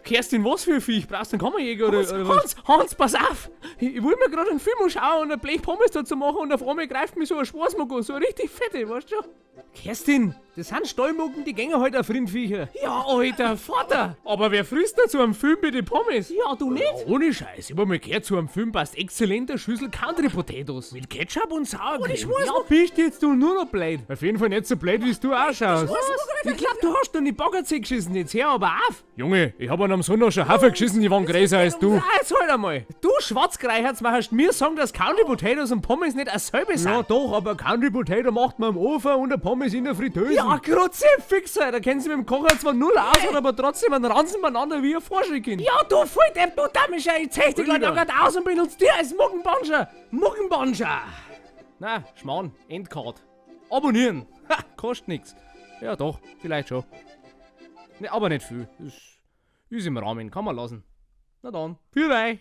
Kerstin, was für ein Viech? Brauchst du einen Kammerjäger oder, Hans, oder was? Hans, Hans, pass auf! Ich will mir gerade einen Film anschauen und ein Blech Pommes dazu machen und auf einmal greift mich so ein Schwarzmuck an, so eine richtig fette, weißt du schon? Kerstin, das sind Stallmucken, die gängen halt auf Rindviecher. Ja, alter Vater! Aber wer frisst da zu einem Film bitte Pommes? Ja, du nicht? Ja, ohne Scheiß. Ich hab mal gehört, zu einem Film passt exzellent eine Schüssel Country Potatoes. Mit Ketchup und Sauercreme. Oh, die Schwarzmuck- Ja, bist jetzt du nur noch blöd. Auf jeden Fall nicht so blöd, wie du ausschaust. Ich glaub, du hast noch die Baggerzeh geschissen. Jetzt hör aber auf. Junge, ich hab an am Sonntag schon Haufen geschissen, die waren größer als du. Ah, jetzt halt einmal. Du Schwarzgreiherz machst mir sagen, dass Country Potatoes und Pommes nicht dasselbe sind. Ja doch, aber Country Potato macht man im Ofen und ein Pommes in der Fritteuse. Ja, Kruzifix, da kennen sie mit dem Kocher zwar null aus, hat aber trotzdem einen Ranzen beieinander wie ein Vorschrittkind. Ja, du Volldepp, du Damischer, ich zeig dich gleich noch grad aus und benutzt dir als Muckenbanscher. Muckenbanscher. Na, Schmarrn, Endcard. Abonnieren. Ha, kostet nix. Ja doch, vielleicht schon. Ne, aber nicht viel. Ist im Rahmen, kann man lassen. Na dann, für euch.